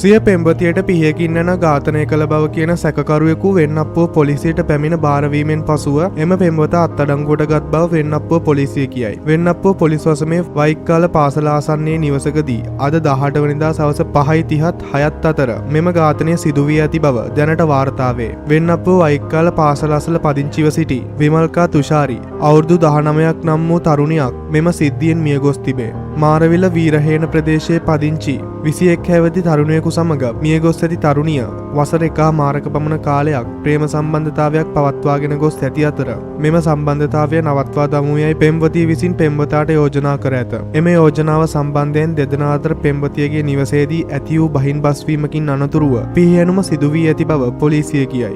සිය පෙම්වතියට පිහියකින් යන ඝාතනය කළ බව කියන සැකකරුවෙකු වෙන්නප්පුව පොලිසියට පැමිණ භාරවීමෙන් පසුව එම පෙම්වතා අත්අඩංගුවට ගත් බව වෙන්නප්පුව පොලිසිය කියයි. වෙන්නප්පුව පොලිස් වසමේ වයික්කාල පාසල ආසන්නයේ නිවසකදී අද 18 වෙනිදා සවස 5:30ත් 6ත් අතර මෙම ඝාතනය සිදු වී ඇති බව දැනට වාර්තා වේ. වෙන්නප්පුව වයික්කාල පාසල අසල පදිංචිව සිටි විමල්කා තුෂාරි, අවුරුදු 19ක් නම් වූ තරුණියක් මෙම සිද්ධියෙන් මියගොස් තිබේ. මාරවිල වීරහේන ප්‍රදේශයේ පදිංචි 21 හැවිරිදි තරුණයෙකු සමග මියගොස් ඇති තරුණිය වසර එකහමාරක පමණ කාලයක් ප්‍රේම සම්බන්ධතාවයක් පවත්වාගෙන ගොස් ඇති අතර, මෙම සම්බන්ධතාවය නවත්වා දමු යයි පෙම්වතිය විසින් පෙම්වතාට යෝජනා කර ඇත. එම යෝජනාව සම්බන්ධයෙන් දෙදෙනා අතර පෙම්වතියගේ නිවසේදී ඇති වූ බහින් බස්වීමකින් අනතුරුව පිහියැනුම සිදු වී ඇති බව පොලිසිය කියයි.